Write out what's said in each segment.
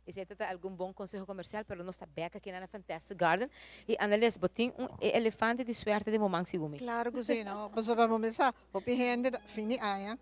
Esei ta ta algun bon conseho comercial, pero nos ta bek aki na Fantastic Garden y Annelies, bo tin un e elefante di suerte den bo man segun mi. Claro cu si, no? Pasobra bo mester sa, hopi hende ta fin di aña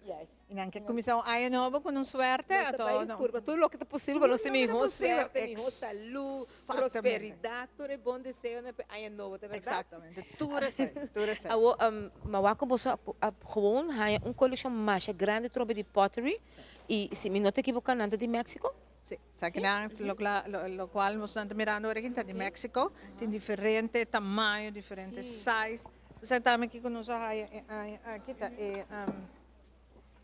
y nan ke cuminsa un aña nobo cu un suerte, Nos ta ato bay no. purba tur loke ta posibel pa nos tin Tur loke ta miho posibel, suerte, miho salud, exactamente. prosperidad, tur e bon deseonan pa e aña nobo, ta berdad? Exactamente, tur esei, tur esei. Awo, mi a wak cu boso a gewoon haña un coleccion masha grandi trobe di pottery y si mi no ta ekiboca nan ta di Mexico? Sí, esakinan lo cual nos ta mirando ora aki ta di Mexico, tin diferente tamaño, diferente size. Esaki tambe kico nos a haya e aña aki ta e.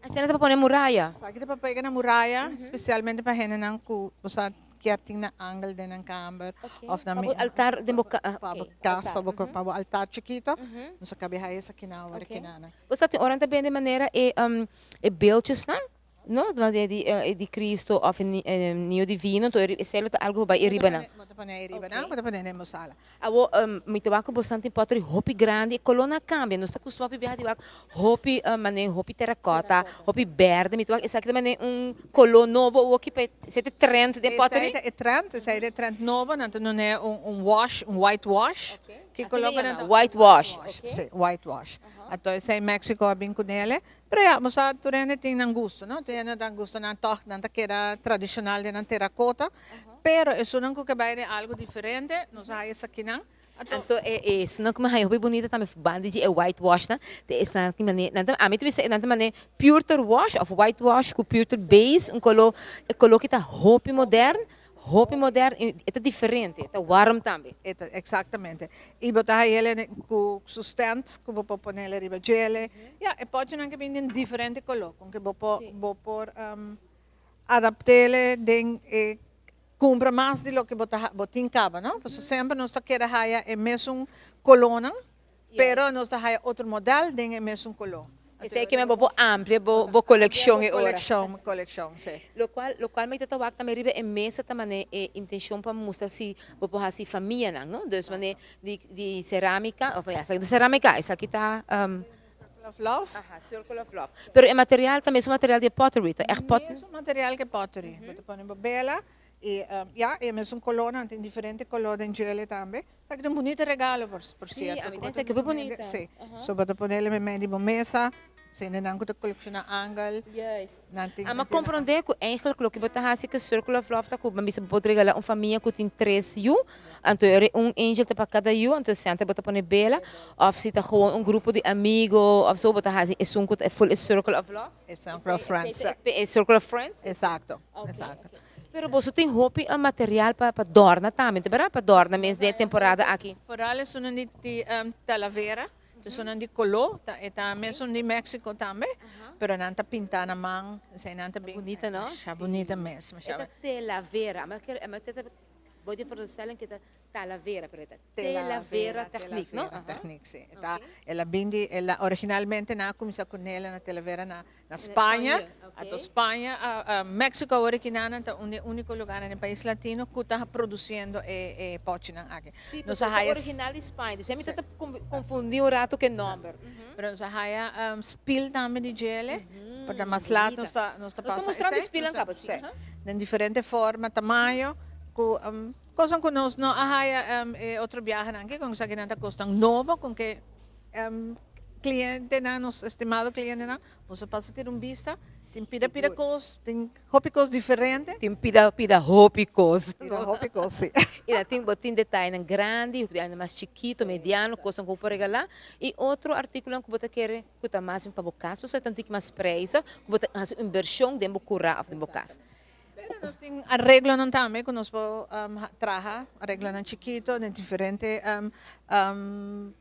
Esaki ta pa pone muraya? Esaki ta pa pega na muraya, especialmente pa hendenan cu bo sa kier tin nan angel den nan camber of nan. Pa bo altar den bo cas. Pa bo cas, pa bo altar chikito, nos a cabe haya esakinan ora kinan. Bo sa tin ora nan ta bende manera e beeldjesnan? No, di di di Cristo of e Niño Divino, enton esei lo ta algo ku bai e riba nan. Bo ta pone e riba nan, bo ta pone den bo sala. Awor, mi ta wak ku bosan tin potri hopi grandi, e kolónan a kambia, nos ta kustumá hopi biaha di wak hopi manera hopi terakòta, hopi bèrdè, mi ta wak esaki ta manera un koló nobo awoki pa esei ta e trend den potri? Esei ta e trend, esei ta e trend nobo, nan ta dun'é un wash, un white wash. Ki koló ku nan ta? White wash. Si, white wash. Anto esei Mexico a bin kunele. Pero ya, bo sa tur hende tin nan gusto, no? Tur hende nan gusto nan tòg nan ta keda tradishonal den nan terakota. Pero esunnan ku ke bai den algu diferente, nos a haya esakinan. Anto. Anto e esunnan ku mi haya hopi bunita tambe banda di e white wash nan, ta esnan ki mane, nan ta, ami ta bisa nan ta mane pewter wash òf white wash ku pewter base, un kolo, e kolo ki ta hopi modern, Hopi modern y e ta diferente, e ta warm tambe. E ta, exactamente. Y bo ta hayele cu su stand cu bo por ponele riba djele. Ya, e potjenan ke bin den diferente color, con ke bo por, bo por adaptele den e cumpra mas di loke bo ta, bo tin caba, no? Pasobra semper nos ta keda haya e mesun colornan, Pero nos ta haya otro model den e mesun color. Esey ke men bo por amplia bo bo coleccion e ora. Coleccion, coleccion, si. Locual, locual mi ta ta wak tambe riba e mesa ta mane e intencion pa mustra si bo por haci famianan, no? Dus mane di di ceramica, of ya, esaki ta ceramica, esaki ta. Circle of Love. Aha, Circle of Love. Pero e material ta mesun material di e pottery, ta echt pot. Mesun material ke pottery. Bo ta pone bo bela y ya, e mesun colornan, tin diferente color den djele tambe. Esaki ta un bunita regalo por por Sí, cierto. a mi ta pensa ku bunita. Sí. So bo ta ponele meimei di bo mesa, si hendenan ku ta kolekshona angel. Juist. Nan tin. Amo komprondé ku eigenlijk loke bo ta hasi ku Circle of Love ta ku bo bisa bo por regala un famia ku tin tres yu, anto e ora un angel ta pa kada yu, anto sènter bo ta pone bela, òf si ta gewoon un grupo di amigo òf so bo ta hasi esun ku ta full e Circle of Love. E Circle of Friends. E Circle of Friends. Exacto, exacto. Pero boso tin hopi material pa pa dorna tambe, ta berdad? Pa dorna mes den e temporada aki. Foral esunnan di di Talavera, esunnan di coló, ta e ta mesun di Mexico tambe, pero nan ta pinta na man, esei nan ta bin. Bunita no? Masha bunita mes, masha. E ta Talavera, ami ta bo di veronderstelling cu e ta Talavera, pero e ta Talavera Techniek, no? Talavera Techniek, si. E ta, el a bin di, el a originalmente nan a cuminsa cu nel na Talavera na na Spaña. Anto Spaña a, Mexico awor aki nan ta un di e unico lugarnan den pais latino cu ta produciendo e e pochinan aki. Si, pasobra e ta original di Spaña, dus mi ta ta confundi un rato cu e nomber. Pero nos a haya spil tambe di djele, por mas laat nos ta nos ta pasa esey. Nos ta mustrando e spilnan caba, si. Den diferente forma, tamaño, cu Cosnan cu nos no a haya e otro biahanan aki, con esakinan ta cosnan nobo con ke clientenan, nos estimado clientenan, boso pasa tira un bista, tin pida pida cos, tin hopi cos diferente. Tin pida pida hopi cos. Pida hopi cos, si. Y nan tin, bo tin detayenan grandi, detayenan mas chikito, mediano, cosnan cu bo por regala y otro articulonan cu bo ta kere cu ta mas pa bo cas, pasobra ta un tiki mas prijsa, cu bo ta haci un inversion den bo cura of den bo cas. Pero nos tin areglonan tambe ku nos por traha, areglonan chikito den diferente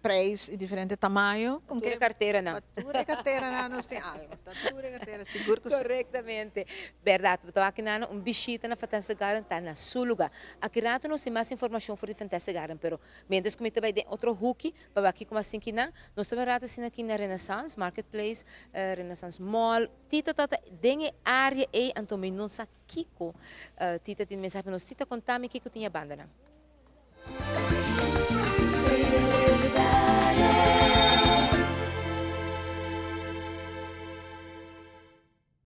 prijs y diferente tamaño. Pa tur e karteranan. Pa tur e karteranan nos tin algo. Pa tur e kartera, sigur ku si. Korektamente. Bèrdat, bo ta wak nan un bishita na Fantastic Garden ta na su lugá. Aki rato nos tin mas informashon for di Fantastic Garden, pero mientras ku mi ta bai den otro huki pa wak kiko mas tin kinan, nos ta bai rato asina aki na Renaissance Marketplace, Renaissance Mall. Tita ta ta den e área ei, anto mi no sa kiko. Tita tin mensahe pa nos. Tita, konta mi kiko tin e bandanan.